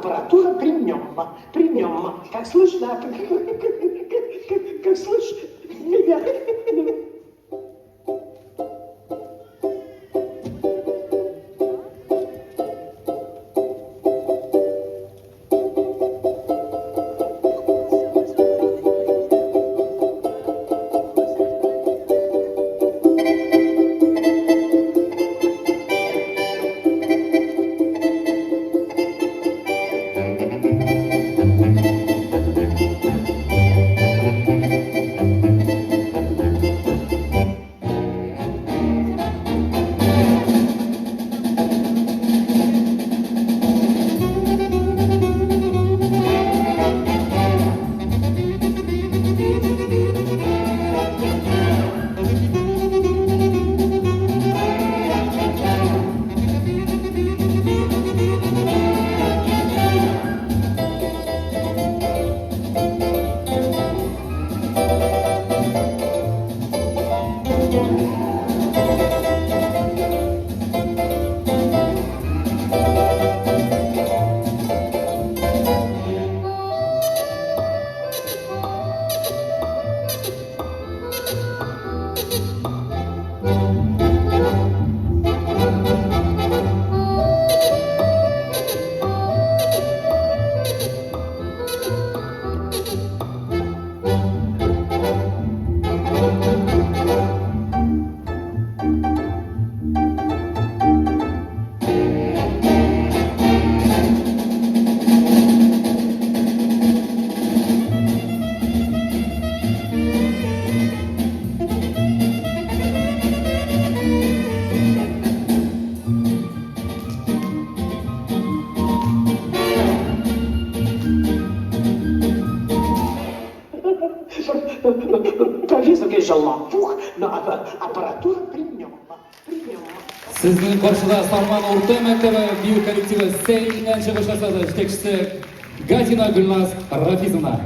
Аппаратура при нем. При нем. Как слышно? Как слышно меня? Профессор, конечно, лопух, но аппаратура при нем. При нем. Сезнең каршыда Сарман урта мәктәбе бию коллективы Сәйнән чыгыш ясады. Җитәкчесе Гатина Гөлназ Рафизовна.